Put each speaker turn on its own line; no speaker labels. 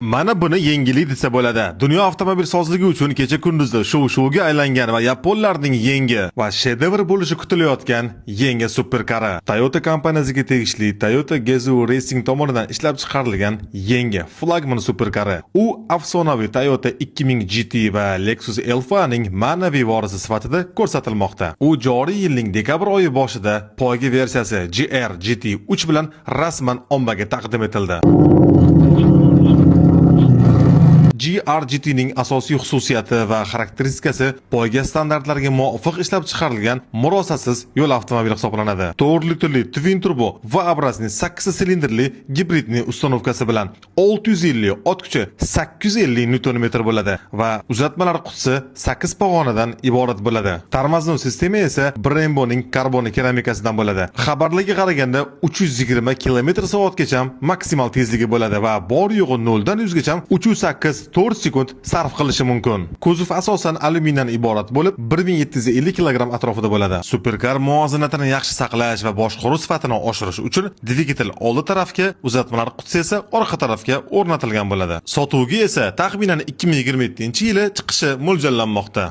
Mana buni yengillik desa bo'ladi. Dunyo avtomobil sozligi uchun kecha kunduzda shov-shuvga aylangan va yaponlarning yangi va shedevr bo'lishi kutilayotgan yangi superkari. Toyota kompaniyasiga tegishli Toyota Gazoo Racing tomonidan ishlab chiqarilgan yangi flagman superkari. U afsonaviy Toyota 2000 GT va Lexus LFAning ma'naviy vorisi sifatida ko'rsatilmoqda. U joriy yilning dekabr oyi boshida poyga versiyasi GR GT3 bilan rasman ommaga taqdim etildi. GRGTning asosiy xususiyati va xarakteristikasi poyga standartlariga muvofiq ishlab chiqarilgan murosasiz yo'l avtomobili hisoblanadi. 4 litrli twin turbo V-образный 8 silindrli gibridli установка si bilan 650 ot kuchi, 850 Nm bo'ladi va uzatmalar qutisi 8 pog'onadan iborat bo'ladi. Тормозной система esa Bremboning karbon keramikasidan bo'ladi. Xabarlarga qaraganda, 320 km/soatgacha maksimal tezligi bo'ladi va bor yo'g'i 0 dan 100 gacha 3.8 4 sekund sarf qilishi mumkin. Kuzov asosan alyumindan iborat bo'lib, 1750 kg atrofida bo'ladi. Superkar muvozanatini yaxshi saqlash va boshqaruv sifatini oshirish uchun dvigatel oldi tarafga, uzatmalar qutisi esa orqa tarafga o'rnatilgan bo'ladi. Sotuvga esa taxminan 2027-yili chiqishi mo'ljallanmoqda.